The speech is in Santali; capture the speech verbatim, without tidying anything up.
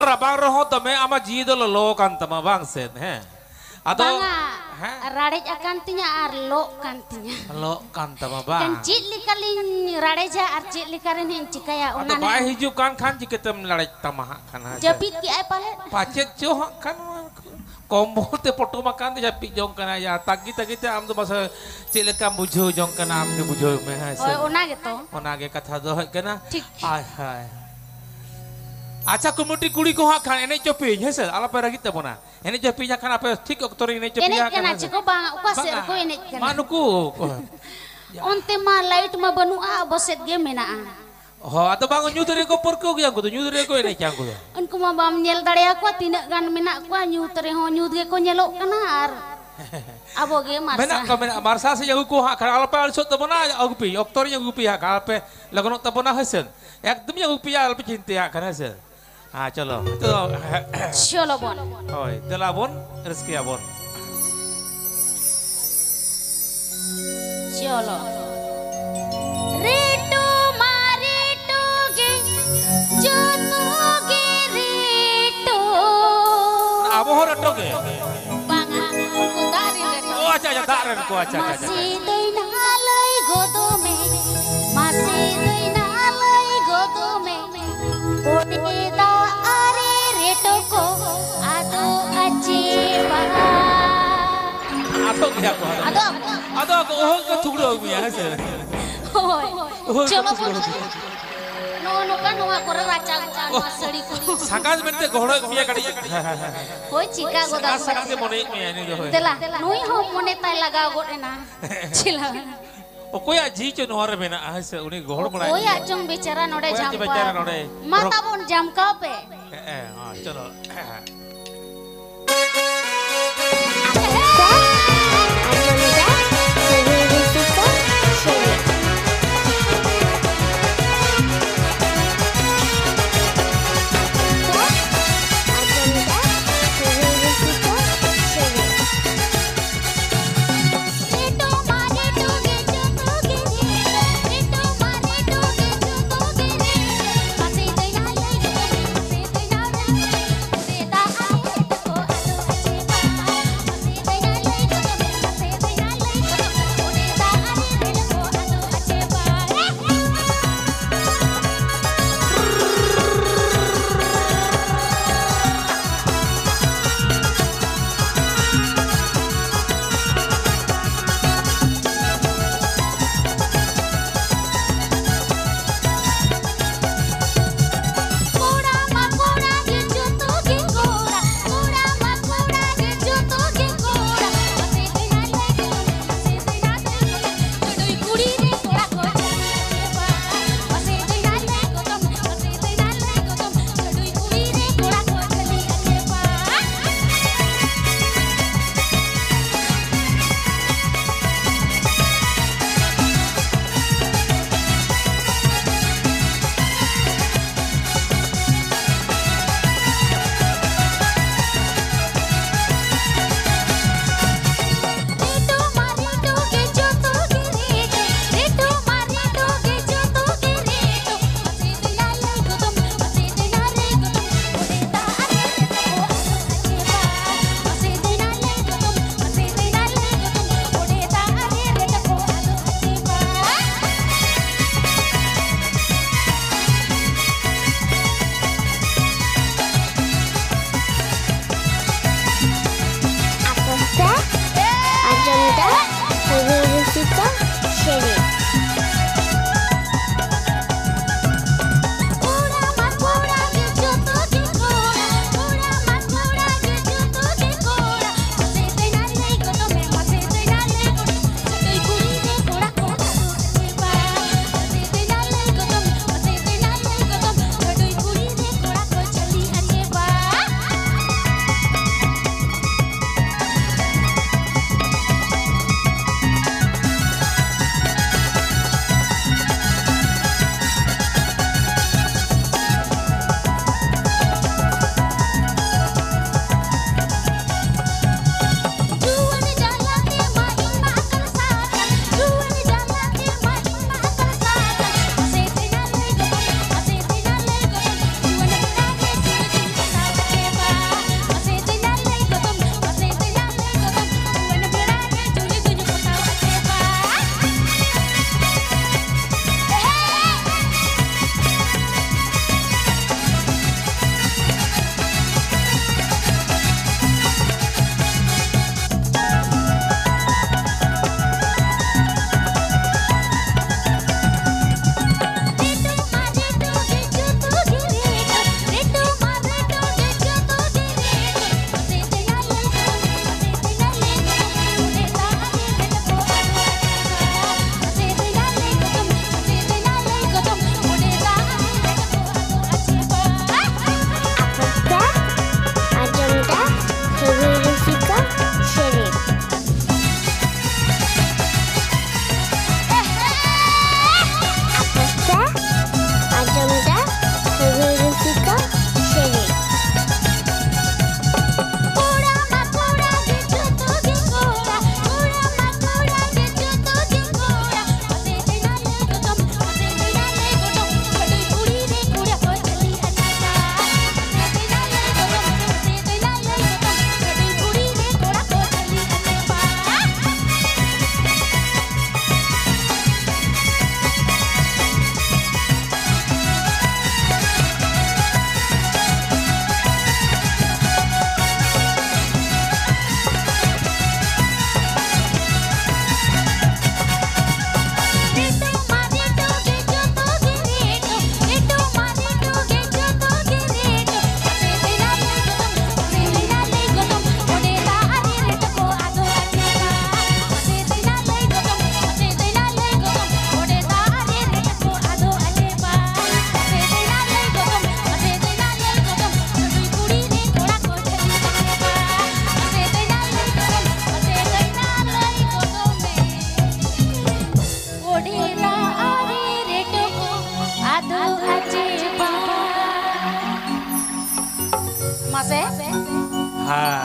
ᱨᱟᱵᱟᱝ ᱨᱮᱦᱚᱸ ᱫᱚᱢᱮ ᱟᱢᱟᱜ ᱡᱤᱣᱤ ᱫᱚ ᱞᱚᱞᱚ ᱠᱟᱱ ᱛᱟᱢᱟ, ᱵᱟᱝ ᱥᱮ? ᱦᱮᱸ᱾ ᱟᱫᱚ ᱵᱟᱝᱟ, ᱦᱮᱸ? ᱨᱟᱲᱮᱡ ᱟᱠᱟᱱ ᱛᱤᱧᱟ ᱟᱨ ᱞᱚᱜ ᱠᱟᱱ ᱛᱤᱧᱟ᱾ ᱞᱚᱜ ᱠᱟᱱ ᱛᱟᱢᱟ, ᱵᱟᱝ? ᱮᱱᱠᱷᱟᱱ ᱪᱮᱫ ᱞᱮᱠᱟᱞᱤᱧ ᱨᱟᱲᱮᱡᱟ ᱟᱨ ᱪᱮᱫ ᱞᱮᱠᱟ ᱨᱮ ᱱᱟᱦᱟᱜ ᱤᱧ ᱪᱤᱠᱟᱹᱭᱟ, ᱟᱫᱚ ᱚᱱᱟ ᱵᱟᱭ ᱱᱟᱦᱟᱜ ᱦᱤᱡᱩᱜ ᱠᱟᱱ ᱠᱷᱟᱱ ᱪᱤᱠᱟᱹᱛᱮᱢ ᱞᱟᱲᱮᱡ ᱛᱟᱢᱟ ᱦᱟᱸᱜ ᱠᱷᱟᱱ, ᱦᱮᱸ ᱥᱮ? ᱡᱟᱹᱯᱤᱫ ᱠᱮᱜᱼᱟᱭ ᱯᱟᱞᱮᱫ? ᱯᱟᱪᱮᱫ ᱪᱚ ᱦᱟᱸᱜ ᱠᱷᱟᱱ ᱱᱚᱣᱟ ᱠᱚᱢᱵᱚᱞ ᱛᱮ ᱯᱚᱴᱚᱢ ᱟᱠᱟᱱ ᱛᱮ ᱡᱟᱹᱯᱤᱫ ᱡᱚᱝ ᱠᱟᱱᱟᱭ᱾ ᱟᱨ ᱛᱟᱺᱜᱤ ᱛᱟᱺᱜᱤ ᱛᱮ ᱟᱢ ᱫᱚ ᱢᱟᱥᱮ ᱪᱮᱫ ᱞᱮᱠᱟᱢ ᱵᱩᱡᱷᱟᱹᱣ ᱡᱚᱝ ᱠᱟᱱᱟ, ᱟᱢ ᱜᱮ ᱵᱩᱡᱷᱟᱹᱣ ᱢᱮ, ᱦᱮᱸ ᱥᱮ? ᱦᱳᱭ, ᱚᱱᱟ ᱜᱮᱛᱚ᱾ ᱚᱱᱟ ᱜᱮ ᱠᱟᱛᱷᱟ ᱫᱚ ᱦᱩᱭᱩᱜ ᱠᱟᱱᱟ᱾ ᱴᱷᱤᱠ᱾ ᱦᱳᱭ, ᱦᱳᱭ᱾ ᱟᱪᱪᱷᱟ, ᱠᱚᱢᱤᱴᱤ ᱠᱩᱲᱤ ᱠᱚ ᱦᱟᱸᱜ ᱠᱷᱟᱱ ᱮᱱᱮᱡ ᱪᱚᱯᱮᱧ, ᱦᱮᱸ ᱥᱮ? ᱟᱞᱚᱯᱮ ᱨᱟᱹᱜᱤᱜ ᱛᱟᱵᱚᱱᱟ᱾ ᱮᱱᱮᱡ ᱪᱚᱯᱮᱧ ᱦᱟᱸᱜ ᱠᱷᱟᱱ ᱟᱯᱮ ᱴᱷᱤᱠ ᱚᱠᱛᱚ ᱨᱮ ᱮᱱᱮᱡ ᱪᱚᱯᱮᱧ ᱮᱱᱮᱡ ᱦᱟᱸᱜ ᱠᱷᱟᱱ, ᱠᱟᱱᱟ ᱦᱮᱸ ᱥᱮ? ᱪᱮᱠᱚ ᱵᱟᱝ, ᱚᱠᱟ ᱥᱮᱫ ᱵᱟᱝᱟ᱾ ᱨᱮᱠᱚ ᱮᱱᱮᱡ ᱠᱟᱱᱟ? ᱢᱟ ᱱᱩᱠᱩ᱾ ᱚᱱᱛᱮ ᱢᱟ ᱞᱟᱭᱤᱴ ᱢᱟ ᱵᱟᱹᱱᱩᱜᱼᱟ, ᱟᱵᱚ ᱥᱮᱫ ᱜᱮ ᱢᱮᱱᱟᱜᱼᱟ᱾ ᱦᱚᱸ, ᱟᱫᱚ ᱵᱟᱝ, ᱧᱩᱛ ᱨᱮᱠᱚ ᱯᱟᱹᱨᱠᱟᱹᱣ ᱜᱮᱭᱟ ᱩᱱᱠᱩ ᱫᱚ, ᱧᱩᱛ ᱨᱮᱠᱚ ᱮᱱᱮᱡᱟ ᱩᱱᱠᱩ ᱫᱚ᱾ ᱩᱱᱠᱩ ᱢᱟ ᱵᱟᱢ ᱧᱮᱞ ᱫᱟᱲᱮᱭᱟᱠᱚᱣᱟ, ᱛᱤᱱᱟᱹᱜ ᱜᱟᱱ ᱢᱮᱱᱟᱜ ᱠᱚᱣᱟ, ᱧᱩᱛ ᱨᱮᱦᱚᱸ ᱧᱩᱛ ᱜᱮᱠᱚ ᱧᱮᱞᱚᱜ ᱠᱟᱱᱟ᱾ ᱟᱨ ᱟᱵᱚ ᱜᱮ ᱢᱟᱨᱥᱟᱞ᱾ ᱢᱮᱱᱟᱜ ᱠᱚᱣᱟ, ᱢᱮᱱᱟᱜ, ᱢᱟᱨᱥᱟᱞ ᱥᱮᱫ ᱟᱹᱜᱩ ᱠᱚ ᱦᱟᱸᱜ ᱠᱷᱟᱱ, ᱟᱞᱚᱯᱮ ᱟᱹᱲᱤᱥᱚᱜ ᱛᱟᱵᱚᱱᱟ, ᱟᱹᱜᱩ ᱯᱮ, ᱚᱠᱛᱚ ᱨᱤᱧ ᱟᱹᱜᱩ ᱯᱮᱭᱟ ᱦᱟᱸᱜ ᱠᱷᱟᱱ, ᱟᱞᱚᱯᱮ ᱞᱚᱜᱚᱱᱚᱜ ᱛᱟᱵᱚᱱᱟ, ᱦᱳᱭ ᱥᱮ᱾ ᱮᱠᱫᱚᱢ ᱤᱧ ᱟᱹᱜᱩ ᱯᱮᱭᱟ, ᱟᱞᱚᱯᱮ ᱪᱤᱱᱛᱟᱹᱭᱟ ᱦᱟᱸᱜ ᱠᱷᱟᱱ, ᱦᱮᱸ ᱥᱮ᱾ ᱦᱮᱸ, ᱪᱚᱞᱚ, ᱱᱤᱛᱚᱜ ᱫᱚ ᱪᱚᱞᱚ ᱵᱚᱱ᱾ ᱦᱳᱭ, ᱫᱮᱞᱟ ᱵᱚᱱ ᱨᱟᱹᱥᱠᱟᱹᱭᱟᱵᱚᱱ᱾ ᱪᱚᱞᱚ᱾ ᱨᱮᱴᱚ ᱢᱟ ᱨᱮᱴᱚ ᱜᱮ, ᱡᱚᱛᱚ ᱜᱮ ᱨᱮᱴᱚ᱾ ᱟᱵᱚ ᱦᱚᱸ ᱨᱮᱴᱚ ᱜᱮ᱾ ᱵᱟᱝᱟ, ᱩᱱᱠᱩ ᱫᱟᱜ ᱨᱮᱱ ᱨᱮᱴᱚ᱾ ᱚ, ᱟᱪᱪᱷᱟ, ᱟᱪᱪᱷᱟ, ᱫᱟᱜ ᱨᱮᱱ ᱠᱚ, ᱟᱪᱪᱷᱟ, ᱟᱪᱪᱷᱟ, ᱟᱪᱪᱷᱟ᱾ ᱢᱟᱥᱮ ᱫᱟᱹᱭᱱᱟ ᱞᱟᱹᱭ ᱜᱚᱫᱚ ᱢᱮ, ᱢᱟᱥᱮ ᱫᱟᱹᱭᱱᱟ ᱞᱟᱹᱭ ᱜᱚᱫᱚ ᱢᱮ᱾ ᱚᱸᱰᱮ ᱫᱟᱜ ᱟᱨᱮ ᱨᱮᱴᱚ ᱠᱚ ᱟᱫᱚ ᱟᱪᱮ ᱵᱟᱦᱟ᱾ ᱟᱫᱚᱜ ᱜᱮᱭᱟ ᱠᱚ, ᱟᱫᱚ᱾ ᱟᱫᱚ ᱟᱠᱚ᱾ ᱟᱫᱚ ᱟᱠᱚ ᱚᱦᱚ ᱠᱚ ᱛᱷᱩᱜᱲᱟᱹᱣ ᱟᱹᱜᱩᱭᱟ, ᱦᱮᱸ ᱥᱮ? ᱦᱳᱭ᱾ ᱚᱦᱚ ᱠᱚ ᱪᱚᱞᱚ ᱛᱷᱩᱜᱲᱟᱹᱣ ᱵᱚᱱ᱾ ᱟᱹᱜᱩᱭᱟ᱾ ᱱᱚᱜᱼᱚ ᱱᱚᱝᱠᱟ ᱱᱚᱣᱟ ᱠᱚᱨᱮ ᱨᱟᱪᱟ ᱜᱚᱜᱼᱟ, ᱱᱚᱣᱟ ᱥᱟᱹᱲᱤ ᱠᱚ᱾ ᱥᱟᱸᱜᱟᱥ ᱢᱮᱱᱛᱮ ᱜᱚᱦᱚᱲᱮᱫ ᱢᱮᱭᱟ ᱠᱟᱹᱴᱤᱡ᱾ ᱦᱳᱭ, ᱪᱤᱠᱟ ᱜᱚᱫᱟ ᱥᱟᱸᱜᱟᱥ, ᱠᱚ᱾ ᱥᱟᱸᱜᱟᱥ ᱜᱮ ᱢᱚᱱᱮᱭᱮᱫ ᱢᱮᱭᱟ ᱱᱩᱭ ᱫᱚ, ᱦᱳᱭ᱾ ᱫᱮᱞᱟ, ᱱᱩᱭ ᱦᱚᱸ ᱢᱚᱱᱮ ᱛᱟᱭ ᱞᱟᱜᱟᱣ ᱜᱚᱫ ᱮᱱᱟ᱾ ᱪᱮᱞᱟ᱾ ᱚᱠᱚᱭᱟᱜ ᱡᱤᱣᱤ ᱪᱚ ᱱᱚᱣᱟ ᱨᱮ ᱢᱮᱱᱟᱜᱼᱟ, ᱦᱮᱸ ᱥᱮ? ᱩᱱᱤ ᱜᱚᱦᱚᱲ ᱵᱟᱲᱟᱭᱮᱫ ᱚᱠᱚᱭᱟᱜ ᱢᱮᱭᱟ᱾ ᱪᱚᱝ ᱵᱮᱪᱟᱨᱟ ᱱᱚᱰᱮ ᱚᱠᱚᱭᱟᱜ ᱪᱚ ᱡᱷᱟᱢᱯᱟ᱾ ᱵᱮᱪᱟᱨᱟ ᱱᱚᱰᱮ ᱢᱟ ᱨᱚ- ᱛᱟᱵᱚᱱ ᱡᱷᱟᱢᱠᱟᱣ ᱯᱮ᱾ ᱦᱮᱸ, ᱦᱮᱸ, ᱦᱮᱸ, ᱪᱚᱞᱚ᱾ ᱯᱮ᱾ ᱦᱮᱸ᱾